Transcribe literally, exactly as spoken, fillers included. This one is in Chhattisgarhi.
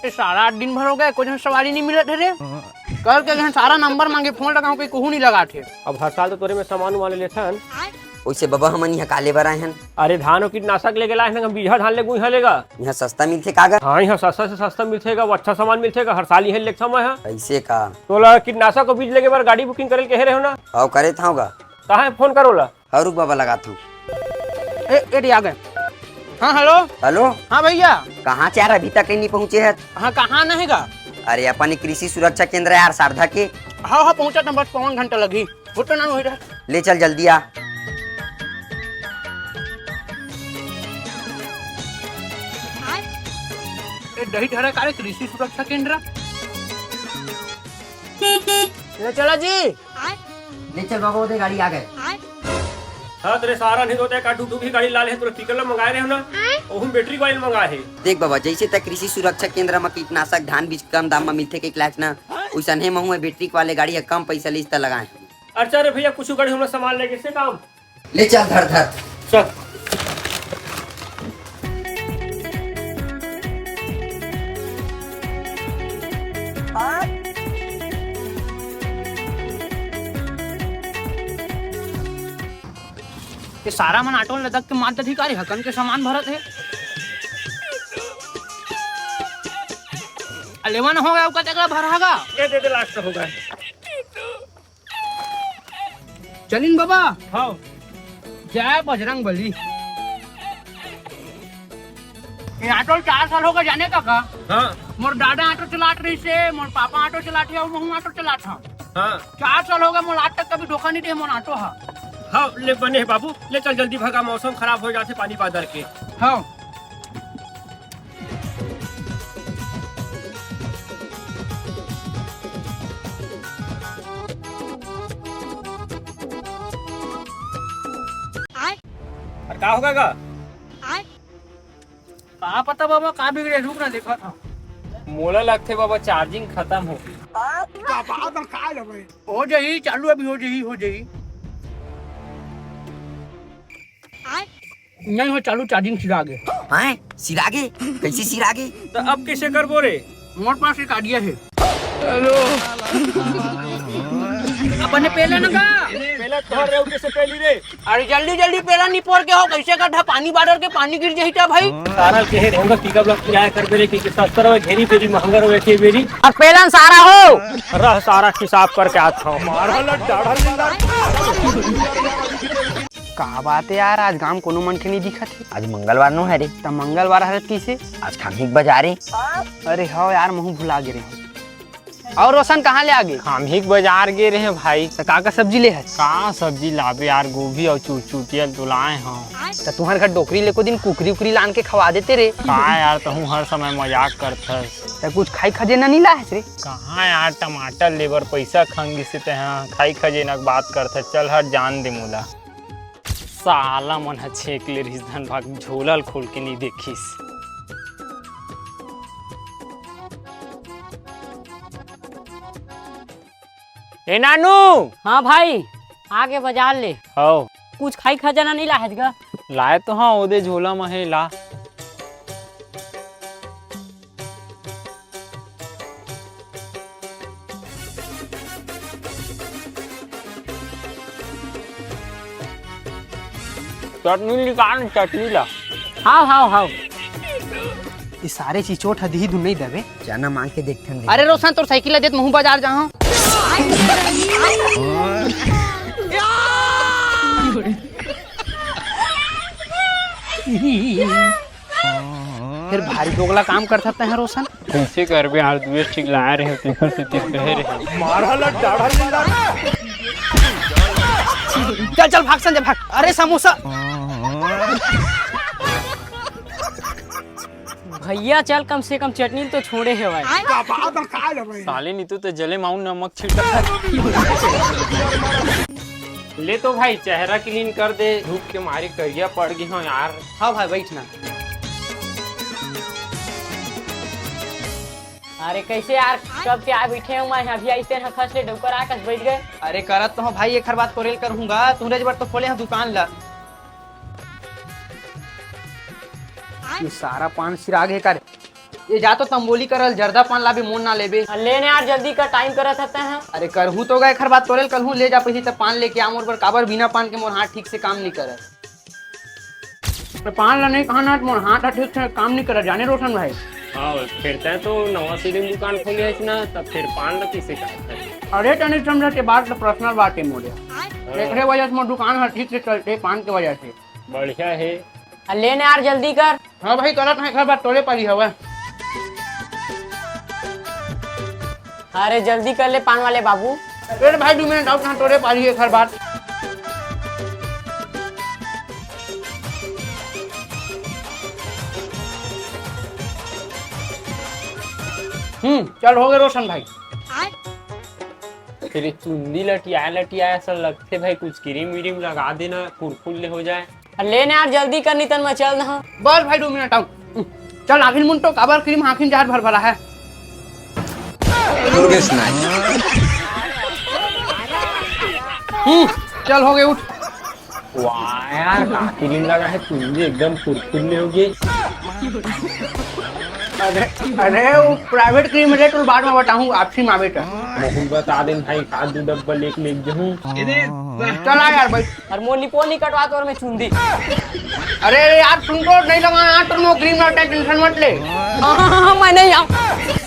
ये सारा दिन भर हो गए, कोई झन सवारी नहीं मिलत हे रे। कल के झन सारा नंबर मांगे, फोन लगाऊं, कोई कहू नहीं लगात हे। अब हर साल तो तोरे में सामान वाले लेथन। ओइसे बबा, हमन इहाँ काले बर आए हन? अरे, धान अउ कीटनाशक लेगे ला आए हन, हम बीजहा धान लेगू इहाँ लेगा। इहाँ सस्ता मिलथे का गा? हाँ, इहाँ सस्ता से सस्ता मिलथे गा, अउ अच्छा सामान मिलथे गा, हर साल इहाँ लेगथन मैं हा। कइसे का? तोला कीटनाशक अउ बीज लेगे बर गाड़ी booking करे ल कहे रहे हो ना? हव, करे त हव गा। कहाँ हे, फोन करो ला। हाँ, रुक बाबा, लगाथंव। ए, ए, आ गए। हाँ, हेलो। हेलो। हाँ भैया। कहाँ च यार, अभी तक नहीं पहुँचे हे? हाँ, कहाँ न हे गा? अरे, अपन ही कृषि सुरक्षा केंद्र हे यार, सारधा के। हाँ, हाँ, पहुँचा था, बस पौन घंटा लगही। वो तो ना हो रहा। ले चल, जल्दी आ। ए, दही धरा का रे, कृषि सुरक्षा केंद्र। ले चला जी। ले चल बाबा, ओदे गाड़ी आ गए। हाँ, तेरे सारा नहीं होता है, का दू दू भी गाड़ी ला ले, तोला पिकअप ला मंगाए रहे हो ना, ओहू में बैटरी वाली मंगाए हे। देख बाबा, जइसे तैं कृषि सुरक्षा केंद्र म कीटनाशक, धान बीज कम दाम म मिलथे कहिके लायस ना, ओइसनहे महूँ बैटरी वाले गाड़ी ह कम पैसा लिस त लगाए। अच्छा रे भैया, कुछ गाड़ी हमला सामान लेगे से काम। ले चल, धर, धर। चल। ये सारा मन ऑटो लदक के मार दधी का रे, हकन के सामान भरत हे। अलेवन हो गया, ओकर तकला भरा गा। ये दे दे, लास्ट हो गया। चलिन बाबा। हाँ। जय बजरंग बली। ये ऑटो चार साल हो गए जाने का का? हाँ। मोर दादा ऑटो चलात रहिसे, मोर पापा ऑटो चलात हे, अउ महूँ ऑटो चलात हँव। हाँ। चार साल हो गए, मोला आज तक कभी धोखा नहीं दे मोर ऑटो हा। हाँ, ले बने हे बाबू, ले चल जल्दी भगा, मौसम खराब हो जाथे पानी बादर के। हाँ। अरे का होगा गा? का पता बाबा, का बिगड़े, रुक ना, देखत हँव। मोला लगथे बाबा, चार्जिंग खतम हो गे। हो जाही, चालू अभी हो जाही, हो जाही। नहीं हो चालू, चार्जिंग सिरा गे। हैं? सिरा गे? कइसे सिरा गे? त अब कइसे करबो रे? मोर पास एक आइडिया हे। अपने पेला न गा। पेला तोहर रे, कइसे पेली रे? अरे जल्दी जल्दी पेला निपोर के हो, कइसे गड्ढा पानी बादर के पानी गिर जाही त भाई। सारा कहे रहेंगा पिकअप ला किराया कर दे रे, क्योंकि सस्ता रहे घेरी बेरी, महंगा रहे के बेरी। अब पेलन सारा हो। रह सारा हिसाब करके आत हँव। का बात हे यार, आज गांव कोनो मनखे नहीं दिखत हे। आज मंगलवार नो हरे। त मंगलवार हरे त कइसे? आज खामही के बाजार हे। अरे हव यार, महूँ भुला गे रहेंव। अउ रोशन कहाँ ले आगे? खामही के बाजार गे रहेंव भाई। त का का सब्जी ले हस? का सब्जी लाबे यार, गोभी अउ चुटचुटिया ल तो लाए हँव। त तुँहर घर डोकरी ले को दिन कुकरी उकरी लान के खवा देते रे। का यार, तहूँ हर समय मजाक करथस। त कुछ खाई खजेना नहीं लाए हस रे? कहाँ यार, टमाटर ले बर पैसा खंग गिस हे तेहा, खाई खजेना के बात करथस। चल हट, जान दे मोला। साला मन ह छेंक ले रिहिस धन भाग, झोला ल खोल के नइ देखिस। ए नानू! हाँ भाई, आगे बाजार ले। हव। कुछ खाई खजाना नइ लाहे गा? लाए तो हँव, ओदे झोला म हे, ला। चटनी निकाल, चटनी ला। हाव, हाव, हाव। ये सारे चिचोट ह दिही धुन नइ दबे। चना मांग के देखथन दे। अरे रोशन, तोर साइकिल ला देत महूँ बाजार जाहूँ। फेर भारी दोगला काम करथस तैं ह रोशन। कइसे करबे यार, दुए ठीक लाए रहे, तेकर से तें कहे रहे। मारा ला डाढ़ा चिल्ला। चल, चल, भाग संजय, भाग। अरे समोसा। भैया चल, कम से कम चटनी ल तो छोड़े हे भाई। साले नीतू ते जले माऊ नमक छिड़का। ले तो भाई, चेहरा clean कर दे, धूप के मारे करिया पड़ गे हँव यार। हाँ भाई, बैठ ना। अरे कैसे यार, कब के आ बैठे हँव मैं, अभी आइस तेन ह खस ले डौकर आ कस बैठ गए। अरे करत तो हँव भाई, एखर बाद तोरे ल करहूँ गा, तुँहरे बर तो खोले हँव दुकान ला। ये सारा पान सिरा गे का रे? ये जा तो तंबोली करल, जर्दा पान लाबे, मोन ना लेबे। अ, ले ने यार, जल्दी कर, टाइम करत हते हैं। अरे करहूँ तो गए, एखर बाद तोरे ल कलहूँ, ले जा पैसे त पान लेके आ मोर बर, काबर बिना पान के मोर हाथ ठीक से काम नहीं करत। तो पान ला नहीं कहा ना, मोर हाथ ह ठीक से काम नहीं करत, जाने रोशन भाई। हाँ, फिर तैं तो नवा सिरी दुकान खोले हस ना, तब फिर पान ला किसे कहत है? अरे तनी समझ के बात तो पर्सनल बात है मोरे। हाँ। एकरे वजह से मोर दुकान ह ठीक से चलते पान के वजह से। बढ़िया है। अ, ले ने यार, जल्दी कर। हाँ भाई, करत है, एखर बाद तोरे पारी हवय। अरे जल्दी कर ले पान वाले बाबू। अरे भाई, दू मिनट अउ, कहाँ तोरे पारी है एखर बाद। हम्म, चल हो गए रोशन भाई। तेरे चुंदी लटियाए लटियाए ऐसा लगथे भाई, कुछ क्रीम व्रीम लगा देना, कुरकुर ले हो जाए। अरे ले ना यार, जल्दी कर, नहीं तन मैं चल दहा। बस भाई, दो मिनट आऊ। चल आखिर मुन तो काबर क्रीम आँखी जहर भर भरा है। दुर्गेश नायक। हम्म, चल हो गए, उठ। वाह यार, का क्रीम लगा है, चुंदी एकदम कुरकुर ले हो गए। अरे, अरे वो प्राइवेट क्रीम रे, तो बाद में बताऊँ, आपसी में आवे तो। मोहन बता देन भाई, का दो डब्बा लेके लेके जाऊँ। चल आ यार भाई। अरे मोर लिपो नहीं कटवा तो, और मैं चुंदी। अरे यार, तुमको नहीं लगा यार, तुम वो क्रीम लाते हैं, टेंशन मत ले। हाँ, हाँ, हाँ, मैं नहीं आऊँ।